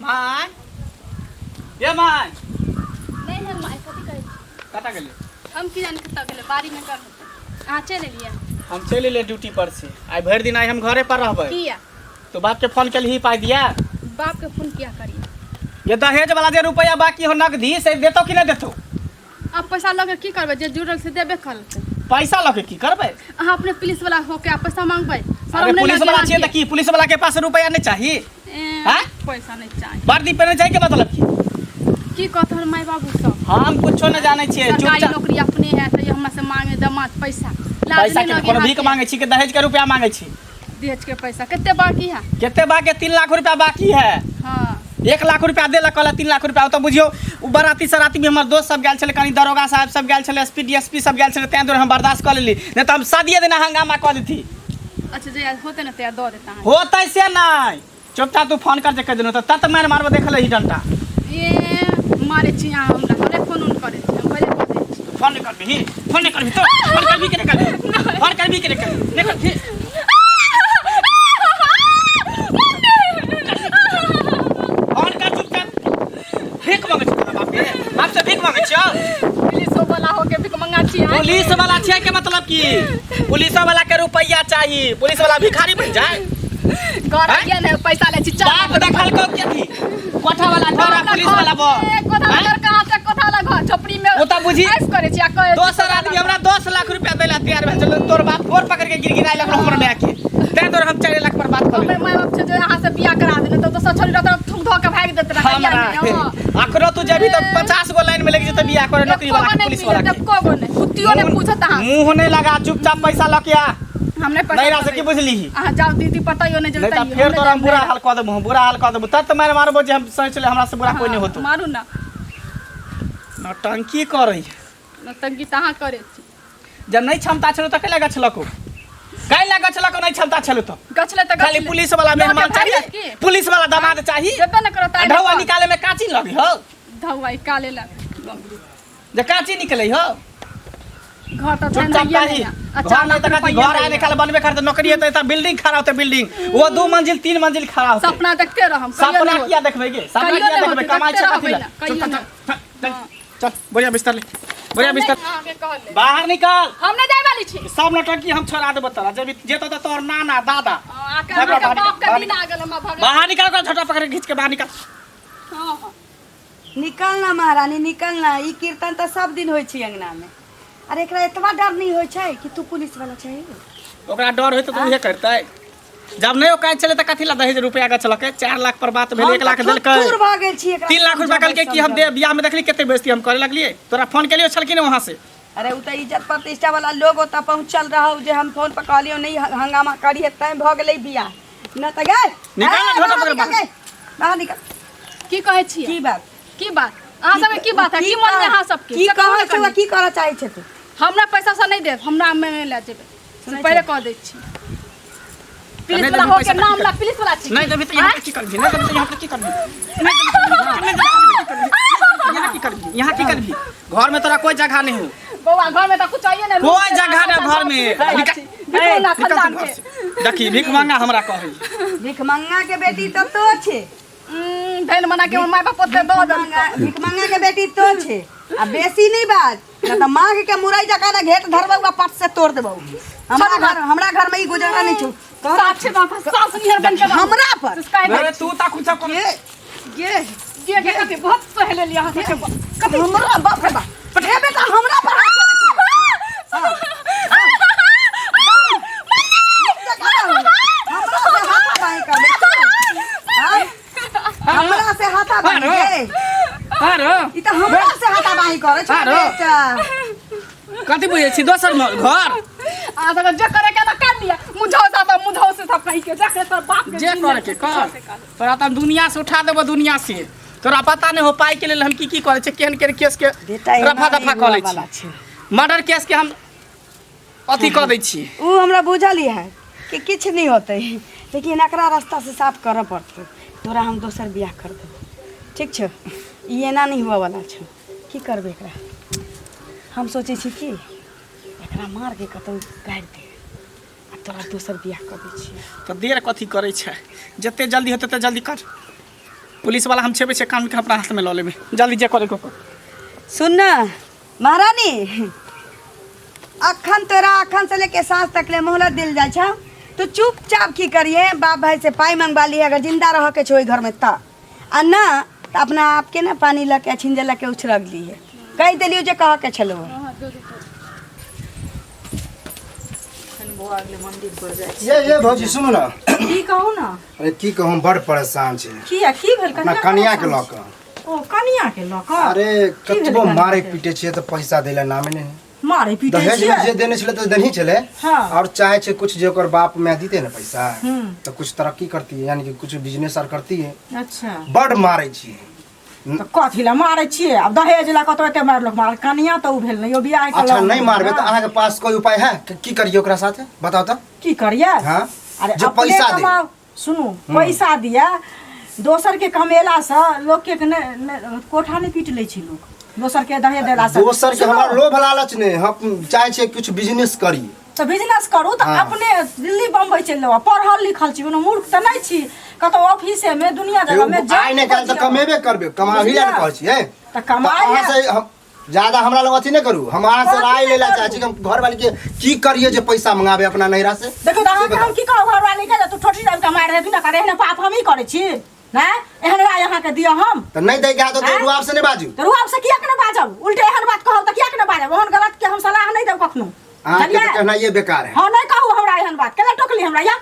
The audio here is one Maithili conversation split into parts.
माय ये माय नहीं है माय कथी करै छी कतऽ गेलै हम की जानी कतऽ गेलै बाड़ी में कर होतै अहाँ चलि एलियै हम चलि एलियै ड्यूटी पर से आइ भरि दिन आइ हम घरे पर रहबै किया तो बाप के फोन केलही पाइ दिया बाप के फोन किया करिए ये दहेज वाला जे रुपया बाकी हो नगदी से देतो कि नहीं देतो अब पैसा लऽ के की करबै जे जुड़ल से देबे करतै पैसा लऽ के की करबै अहाँ अपने पुलिस वाला होके आ पैसा मांगबै शरम अरे नहि पुलिस लागे वाला छियै तऽ अहाँके? की पुलिस वाला के पास रुपया नहीं चाही ए, आँय? पैसा नहीं चाही वर्दी पहिने चाही के मतलब की की कहत हमर माय बाबू सब हम कुछो नहीं जानै छियै सरकारी चुपचाप नौकरी अपने है तो ये हमरा से मांगे दमाद पैसा लाज पैसा नहीं के लगे कोनो भीख अहाँके? मांगे छी कि दहेज के रुपया मांगे छी दहेज के पैसा कते बाकी है कते बाकी 3 लाख रुपया बाकी है हाँ 1 लाख रुपया देलक कहलक 3 लाख रुपया ओ तऽ बुझियौ ओ बराती सराती भी हमर दोस्त सब गेल छलै कनि दरोगा साहब सब गेल छलै एस पी डी एस पी सब गेल छलै ताहि दुआरे हम बर्दाश्त कऽ लेली नहि तऽ हम शादिये दिना हंगामा कऽ देती अच्छा जहिया होते ना तहिया दऽ देता अहाँके। होतै से नहि चुपचाप तू फोन कर जे कहि देलहुँ तऽ तत मारि मारबो देख लही डंटा ए मारे छी अहाँ हमरा हमरे फोन उन करै छी हम पहिले कऽ दै छी फोन नहि करबिही फोन नहि करबिही तो फोन करबी कि नहि करबी फोन करबी कि नहि करबी नहि करबी फोन कर चुपचाप भीख मांगै छी तोरा बाप के बाप से भीख मांगै छियौ पुलिसो वाला होके भी मंगा छी अहाँ पुलिस वाला छियै के मतलब की पुलिस वाला के रुपैया चाही पुलिस वाला भिखारी बन जाए घर आँय? आइए ने पैसा ले छी चार बाप देखल को के थी कोठा वाला घर आ पुलिस वाला ए, बर कोठा वाला आँय? घर कहाँ छै कोठा वाला घर झोपड़ी में ओ तऽ बुझी ऐश करै छी आ कहै छी दोसर आदमी हमरा 10 लाख रुपया दै ला तैयार भेल छलै तोर बाप गोर पकड़ के गिड़गिड़ाय लगल हमर माय के तैं तोर हम 4 लाख पर बात कर हमर माय बाप छै जे अहाँ से बियाह करा देने तऽ दोसर छोरी रहत थूक धऽ के भागि देत रहै हमरा अखनो तू जेबही तऽ 50 गो लाइन में लागि जेतै बियाह करे नौकरी वाला के पुलिस वाला के एको गो नहि कुत्तियो नहि पूछत अहाँ मुंह नहीं लगा चुपचाप पैसा लऽ के आ हम नहि पैसा नैरा से की बुझली अहाँ जाउ दीदी पताइयो नहि नहीं जलतै तऽ फेर तोरा हम बुरा हाल कऽ देबो बुरा हाल कऽ देबो तब तऽ मारि मारबो जे हम सोचि ले हमरा से बुरा कोई नहीं होतो मारू ना नौटंकी करै नौटंकी तऽ अहाँ करै छी जब नहीं क्षमता छलो तऽ कैला गछलको कैला गछलको नहीं क्षमता छलो तऽ गछले तऽ खाली पुलिस वाला मेहमान चाहिए पुलिस वाला दामाद चाहिए जेबे न करत आ ढौआ निकाले में काची लगे हो ढौआ निकाले ला जे काची निकले हो घर तऽ चुपचाप नहीं चाही अच्छा घर नहीं तऽ कथी घर आने खाली बनबे करते नौकरी हेतै तऽ बिल्डिंग खड़ा होतै बिल्डिंग वो दू मंजिल तीन मंजिल खड़ा होतै सपना देखते रहम सपना किया देखबै गे सपना कहियो किया नहि देखबै होतै, कमाइ छै देखते कथी रहबै ला ना, कहियो चल, नहि। चल, चल, चल बढ़िया बिस्तर ले बढ़िया बिस्तर अहाँके कहले बाहर निकल हम नहि जाय वाली छी सब नौटंकी हम छोड़ा देबो तोरा जे जेतो तऽ तोहर नाना दादा अहाँके बाहर अहाँके निकल, बाप के बाहर दिन आ गेल हमरा भगवान बाहर निकल ओकरा झोटा पकड़ के घींच के बाहर निकल हँ हँ निकल ना महारानी निकल ना ई कीर्तन तऽ सब दिन होइ छै अंगना में अरे एकरा एतबा डर नहीं होइ छै कि तू पुलिस वाला छै ओकरा डर होइत तऽ उहे करतै जब नहि औकात छलै तऽ कथी ला दहेज रुपया गछलकै 4 लाख पर बात भेल 1 लाख देलकै दूर भऽ गेल छी एकरा 3 लाख रुपया कहलकै कि हम दे बियाह में देखली कते बेइज्जती हम करे लगलियै तोरा फोन केलियो छलखिन वहां से अरे उ तऽ इज्जत प्रतिष्ठा वाला लोग ओतऽ पहुँचल रहौ जे हम फोन पर कहलियौ नहीं हंगामा करिहे तैं भऽ गेलै बियाह न तऽ गए निकाल ना, झोटा पकड़ निकल गए बाहर निकल की कहै छियै की बात की बात अहाँ सबके की बात है की मन में अहाँ सबके की से कहू कहै ने छौ कनी। की करऽ चाहै छै तू हमरा पैसा से नहीं देब हमरा में नहीं ले जेबै से पहिले कह दै छी पुलिस नहीं वाला देबही होके पैसा तऽ नाम की ला पुलिस वाला छी नहीं देबही तऽ यहाँ की करबही नहीं देबही तऽ यहाँ की करबही नहीं देबही तऽ यहाँ की करबही यहाँ की करबही घर में तोरा कोई जगह नहीं हो बौआ घर में तऽ कुछ चाहिए ना कोई जगह नहीं घर में निकल निकल ना निकल तू खानदान घर के से देखी भीख मांगा हमरा कहै भिखमंगा के बेटी तऽ तो छे धन मना के माय बाप ओते दऽ देलकै भिखमंगा के बेटी तो छे आ बेसी नहीं बात न तऽ माँ के मुरई जकाँ ना घेट धरबौ आ पट से तोड़ देबौ हमरा घर में ई गुजारा नहीं छौ साफ छै बाप सास निहर बन के रहू। हमरा पर से काहे अरे तू ता कुछ कम ये ये के के कथी बहुत सह लेलियै अहाँ सबके कथी हमरा बाप रे बाप हे बेटा हमरा पर हाथ चढ़ै छौ। हमरा से हाथा बाही करबै तू? आँय? हमरा से हाथा बाही गे अरे ई तऽ हमरा से हाथा बाही करै छै आरो। बेटा कथी बुझै छी दोसर घर अहाँ सबके जे करे के ना कर लिअ मुझौ सा सब मुझौ से सब कहि के जकरे तोर बाप के जे करे के कर तोरा तऽ हम दुनिया से उठा देबो दुनिया से तोरा पता नहीं हो पाई के लेल हम की की करै छियै केहन केहन केस के बेटा एना रफा दफा नहि कऽ लै हुअ वाला छी छै मर्डर केस के हम अथी कऽ दै छी उ हमरा बुझल है कि किछु नहि होतै लेकिन एकरा रास्ता से साफ करऽ पड़तै तोरा हम दोसर बियाह कर देबौ ठीक छौ ई एना नहि हुअ वाला छौ की करबै एकरा हम सोचै छी कि एकरा मार के कतौ गाड़ि दे आ तोरा दोसर बियाह कऽ दै छियै तऽ देर कथी करै छै जते जल्दी हेतै तते जल्दी कर पुलिस वाला हम छेबै छै कानून के अपना हाथ में लऽ लेबै जल्दी जे करे को सुन न महारानी अखन तोरा अखन से लेके साँझ तक ले मोहलत दिल जाइ छौ तू चुपचाप की करिहे बाप भाई से पाई मंगवा ली अगर जिंदा रह के छो ओहि घर में त आ ना त अपना आप के ना पानी लऽ के छिंजे लऽ के उछरग लीहे कहि देलियो जे कह के छलो ये ये भौजी सुनू ना की कहू ना अरे की कहूँ बड़ परेशान छी किया की भेल अपना कनिया कनिया के लऽ कऽ ओ कनिया के लऽ कऽ अरे की भेलै कतबो कनिया मारे के? पीटे छियै तऽ पैसा दै लए नामे नहि मारे पीटे दहेज में छियै जे देने छलै तऽ देनही छलै हाँ। और चाहे छै कुछ जे ओकर बाप माय दीते ने पैसा हम्म। तऽ कुछ तरक्की करती यानी कि कुछ बिजनेस आर करती है अच्छा बड़ मारे छियै तऽ कथी लए मारै छियै आब दहेज लए कतौ एते मारलक मार कनिया तऽ उ भेल नहि यौ बियाह के अच्छा नहीं मारबे तऽ अहाँके पास कोई उपाय है कि की करिए ओकरा साथे बताओ तऽ की करियै हाँ अरे जे अपने पैसा दे कमाउ सुनू पैसा दिया दोसर के कमेला से लोग के कोठा नहि पीट लै छै लोग दोसर के दहेज देला से दोसर के सुनू, हमरा लोभ लालच नहीं हम चाहे छियै कुछ बिजनेस करी तऽ बिजनेस करू तऽ हाँ। अपने दिल्ली बम्बई चलि जाउ पढ़ल लिखल छी कोनो मूर्ख तऽ नहि छी कतौ ऑफिसे में दुनिया जगह में आइ नहि काल्हि तऽ कमेबे करबे कमाबी लए ने कहै छियै तऽ कमाइ अहाँ लए- से हम ज्यादा हमरा लग अथी नहि करू हम अहाँ से कथी राय नहि लै लए करू? चाहै छी कि हम घरवाली के की करिए जे पैसा मंगाबे अपना नैहरा से देखियौ तऽ अहाँके हम की कहब घरवाली के जे तू ठोठी दाबि कऽ मारि देबही ने करे एहने पाप हमही करै छी नहि एहन राय अहाँके दिअ हम तऽ नहि दै के तऽ आँय? रुआब से नहि बाजू तऽ रुआब से किएक नहि बाजब उल्टे एहन बात कहब तऽ किएक नहि बाजब ओहन गलत के हम सलाह नहि देब कखनो अहाँके तऽ बुझलियै? कहनाइए बेकार है हँ नहि कहू हमरा एहन बात केना टोकली हमरा या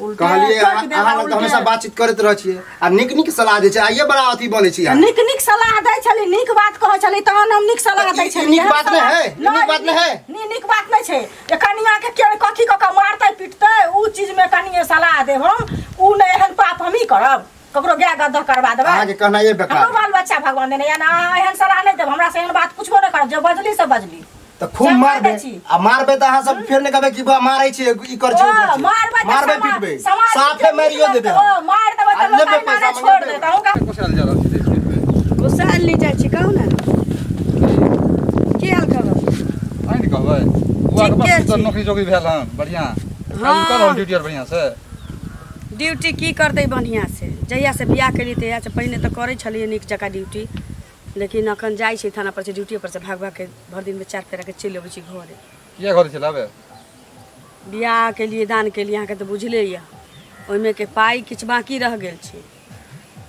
उल्टे कहलियै टोकि अहाँ देला, अहाँ लग तऽ उल्टे। हमेशा बातचीत करैत रहै छियै आ नीक नीक सलाह दै छियै आइए बड़ा अथी बनै छी अहाँ नीक नीक सलाह दै छली नीक बात कहै छली तहन हम नीक सलाह तऽ दै ई- ई छली नीक एहन बात नहि सलाह- है? ई नीक बात नहि है? नी नीक बात नहि छै जे कनिया के के कथी कऽ कऽ मारतै पिटतै उ चीज मे कनिये सलाह देब हम उ नहि एहन पाप हमही करब ककरो गाय गद्दा करवा देबै अहाँके कहनाइए बेकार हमरो बाल बच्चा भगवान देने या ना अहाँ एहन सलाह नहि देब हमरा से एहन बात पुछबो नहि करब जे बजली से बजली तऽ खूब से मारबै मारबै छी। आ मारबै तऽ अहाँ सब फेर नहि कहबै कि बा मारै छी ई कर छी ओ ओ, कर छी। मारबै तऽ मारबै समाज- पिटबै समाज साफे के मारियो नीक देबै लगतै, ओ, मारि देबै आ तऽ लोक लेबै अहिना पैसा नहि छोड़ि मंगेबै। देत अहूँ के कोसायल जा रहल छी देश गुस्सायल नहि जाइ छी कहू ने की हाल खबर अहीं ने कहबै बौआ के ठीके बस छी। नौकरी चौकरी भेल हन बढ़िआँ हाँ। काज कर रहल ड्यूटी आर बढ़िआँ से ड्यूटी की करतै बढ़िआँ से जहिया से बियाह केलियै तहिया से पहिने तऽ करै छलियै नीक जकाँ ड्यूटी लेकिन अखन जाइ छी थाना पर से ड्यूटी पर से भाग भाग के भरि दिनमे चारि फेरा के चलि अबै छी घरे किया घरे चलि आबै बियाह के लिए दान के लिए अहाँके तऽ बुझले यऽ ओहिमे के पाइ किछु बाँकी रहि गेल छै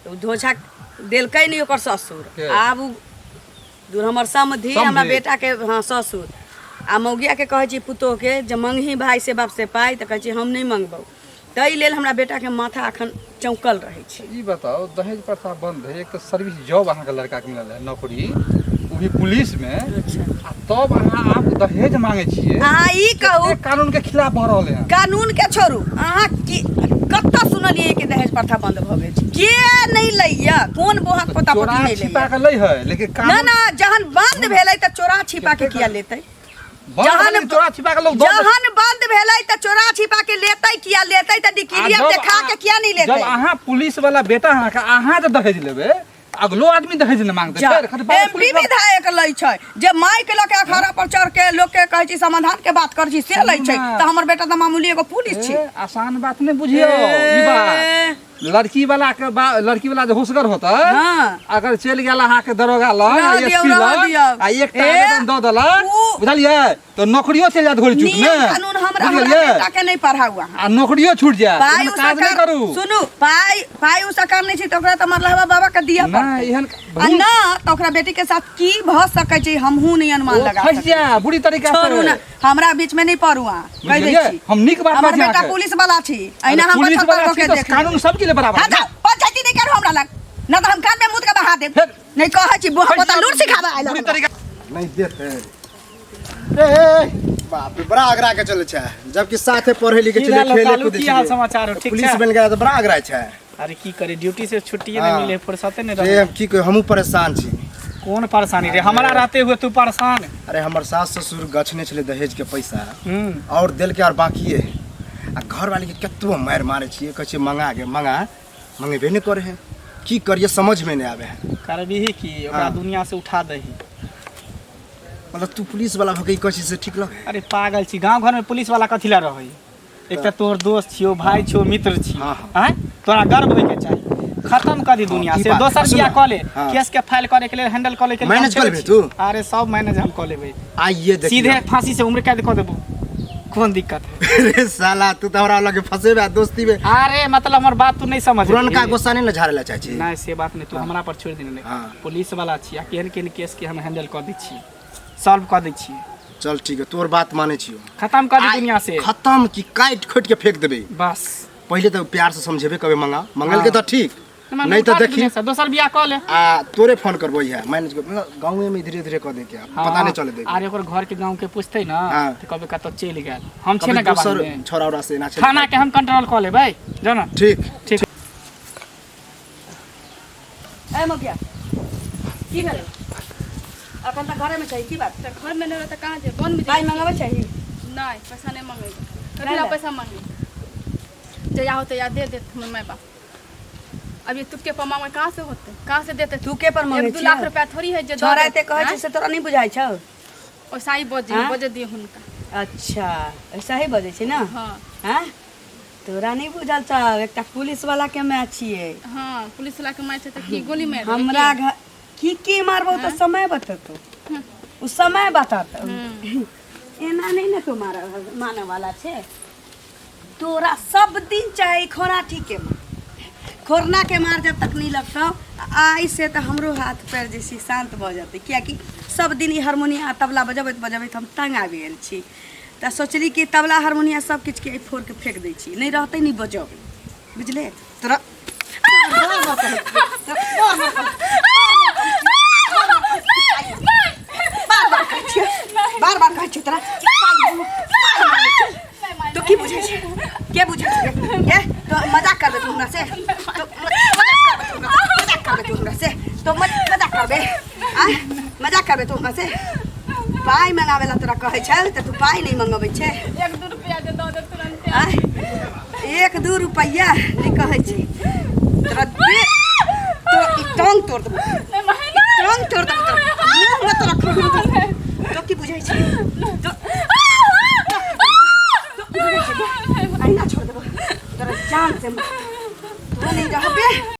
तऽ ओ धोछा देलकै नहि ओकर ससुर के? आब ओ दूर हमर समधी हमरा समधी? बेटाके हँ ससुर आ मौगियाके कहै छी पुतोहके जे मङ्गही भाय से बाप से पाइ तऽ कहै छी हम नहि मङ्गबौ ताहि लेल हमरा बेटाके माथा अखन चौंकल रहै छै ई बताउ दहेज प्रथा बंद है एक तऽ सर्विस जॉब अहाँके लड़काके मिलल है नौकरी ओ भी पुलिस में अच्छा आ तब अहाँ आब दहेज मांगे छियै अहाँ ई कहू कते कानून के खिलाफ भऽ रहल है कानून के छोड़ू अहाँ की कतऽ सुनलियै कि दहेज प्रथा बंद भऽ गेल छै के नहि लैया कोन बोहक पोता चोरा पोती नहि छिपा लैया के लै है लेकिन ना कानून ना जहन बंद भेलै तऽ चोरा छिपा के किया लेतै बंद जहन भेलै, चोरा छिपा के लोग दऽ देतै। जहन बंद भेलै तऽ चोरा छिपा के लेतै किया लेतै तऽ आ डिक्रिया जब देखा के किया नहि जब लेतै अहाँ पुलिस वाला बेटा अहाँके अहाँ जे दहेज लेबै अगलो आदमी दहेज नहि मांगतै जा, फेर खाली बाबू एमपी पुलिस वाला- विधायक लै छै जे माइक लऽ के अखाड़ा पर चढ़ के लोक के कहै छै समाधान के बात करै छी से लै छै ना। तऽ हमर बेटा तऽ मामूली एगो पुलिस छै ए, आसान बात नहि बुझियौ ई बात लड़की वाला के बा लड़की वाला जे होशगर होतै हाँ। अगर चलि गेल अहाँके दरोगा लग रहऽ दियौ, एसपी रहऽ लग दियौ। आ एकटा ए, आवेदन दऽ देलक उ- बुझलियै तऽ नौकरियो चलि जायत घोड़ी चुट नियम मे कानून हमरा हमरा बुझलियै बेटा के नहीं पढ़ाउ अहाँ आ नौकरियो छूट जायत पाइ एहन उ काज नहि सरकार करू सुनू पाइ पाइ उ सरकार नहि छै तऽ ओकरा तऽ मरलहवा बाबा के दिअ नहि पड़तै एहन आ ना तऽ ओकरा बेटी के साथ की भऽ सकै छै हमहूँ नहि अनुमान ओ लगा फँसि सकै जाय बुरी तरीका छोड़ू से ना हमरा बीच में नहीं पड़ू अहाँ कहि दै बुझलियै छी हम नीक बात हमर बाजै बेटा अहाँके। पुलिस वाला छी अहिना हम पुलिस पचहत्तर वाला गो छी के तऽ देख कानून सबके लिए बराबर हाँ है ना? जाओ पंचायती नहीं करू हमरा लग ना तऽ हम कान में मुद के बहा देब फेर- नहीं कहै छी बुआ पोता लूर सिखाबे आयल बुरी हमरा। तरीका नहीं देते रे ए, बाप रे बड़ा आगरा के चले छै जबकि साथे पढ़े लिखे की छलै भेल खेले कालू, कूदे की हाल छलै समाचार हो? ठीक पुलिस छै? बन गया तऽ बड़ा आगरा छै अरे की करे ड्यूटी से छुट्टी हाँ। नहीं मिले फुर्सते नहीं रे रहे हम की कही हमहूँ परेशान छी कौन परेशानी रे हमारा रहते हुए तू परेशान अरे हमर सास ससुर गछने छलै दहेज के पैसा हम्म और देलकै और बाकिए है आ घरवाली के कतबो मारि मारै छियै कहै छियै मंगा गे मंगा मंगेबे नहि करै है की करिए समझ में नहीं आवे है करबी की ओकरा हाँ। दुनिया से उठा दही मतलब तू पुलिस वाला भके कहै छी से ठीक लगे अरे पागल छी गांव घर में पुलिस वाला कथी ला रहै एक तऽ तोहर दोस्त छियो भाई छियो मित्र छियो हाँ, हाँ। आँय तोरा गर्व होइके चाही खत्म कर दी दुनिया ई से बात। दोसर सुन बियाह ना। कऽ ले। हाँ। केस के फाइल करे के लेल, हैंडल करे के लेल मैनेज हम कऽ लेबै छी। तू? अरे सब मैनेज हम कऽ लेबै। आइए देखियो। सीधे फांसी से उम्र कैद कऽ देबो, कोन दिक्कत है? अरे साला, तू तऽ हमरा लगे फंसेबे आ दोस्ती में। अरे मतलब हमर बात तू नहीं समझ। पुरनका गुस्सा नहीं ने झाड़े ला चाहै छी। नहीं से बात नहीं, तू हमरा पर छोड़ि देने नहीं। हाँ। पुलिस वाला छी आ केहन केहन केस के हम हैंडल कऽ दै छी, सॉल्व कऽ दै छी। चल ठीक है, तोर बात मानै छियो। खत्म कर दी दुनिया से। खत्म की काटि खोटि के फेंक देबै। बस। पहिले तऽ प्यार से समझेबे कबे, मंगा मंगल के तऽ ठीक, नहीं उठा तऽ दे देखी दुनिया से, दोसर बियाह कऽ ले। आ तोरे फोन करबो इहे मैनेज कर, मतलब गाँवे में धीरे धीरे कऽ दे के, पता नहीं चले दे। अरे ओकर घर के गांव के पूछते ना हाँ। तऽ कहबे कतौ चलि गेल, हम छी कभी ना गवाह दोसर में। छोरा उरा से ना चले। थाना के हम कंट्रोल कऽ लेबै, जाउ ना। ठीक। ठीक। ए मगिया, की भेलै? अखन तऽ घरेमे छै, की बात? तऽ घरमे नहि रहै तऽ कहाँ जेबै? वन में पाइ जेबै? मंगाबै चाही। नहि, पैसा नहि मंगेबै। कथी नहि ला ले। पैसा मंगे? जहिया होतै या दे देत हमर माय बाप। अभी तुक्के पर मांगबै, कहाँ से होतै, कहाँ से देतै? तुके पर मंगै 1-2 छियै? लाख रुपया थोड़ी है जे दऽ छोरा देत, एते कहै छै आँय? से तोरा नहि बुझाइ छौ? ओइसा ही बजे आँय? बजे दियौ हुनका। अच्छा, ऐसा ही बजै छै ने? हँ। हँ, तोरा नहि बुझल छौ, एकटा पुलिस वाला के माय छियै। हँ, पुलिस वाला के माय छै तऽ की गोली मारि देबै? हमरा की? घर की की मारबौ तऽ समय बतेतौ, ओ समय बतातौ। एना नहि ने तू मार माने वाला छै। तोरा सब दिन चाही खोरा ठीके मार, खोरना के मार जब तक नहीं लगतौ। आइ से तऽ हमरो हाथ पैर जे छै शान्त भऽ जेतै, कियाकि सब दिन ई हारमोनिया तबला बजबैत बजबैत हम तंग आबि गेल छी। तऽ सोचली कि तबला हारमोनिया सब किछुके एहि फोड़के फेंक दै छी, नहि रहतै नहि बजबै, बुझले? तोरा बार बार कहै छियै, बार बार कहै छियै तोरा कि पाइ मांगू, पाइ मांगै छी। तो की बुझै छै, के बुझै छै के? तो मजाक करबै तू हमरा से? तो मजाक करबै तू हमरा से? मजाक करबै तू हमरा से? तो मजाक करबै? आँय, मजाक करबै तू हमरा से? पाइ मंगाबै ला तोरा कहै छै तऽ तू पाइ नहि मंगबै छै। 1-2 रुपया जे दऽ दे तुरन्ते। आँय, 1-2 रुपैआ नहि कहै छै तोरा दे, तोरा ई टांग तोड़ देबौ, नहि माय, नहि। टांग तोड़ देबौ तोरा, मुँह मे तोरा खून देबौ। तो की बुझै छै? तो अहिना छोड़ देबौ तोरा जान से, तू नहि रहबे।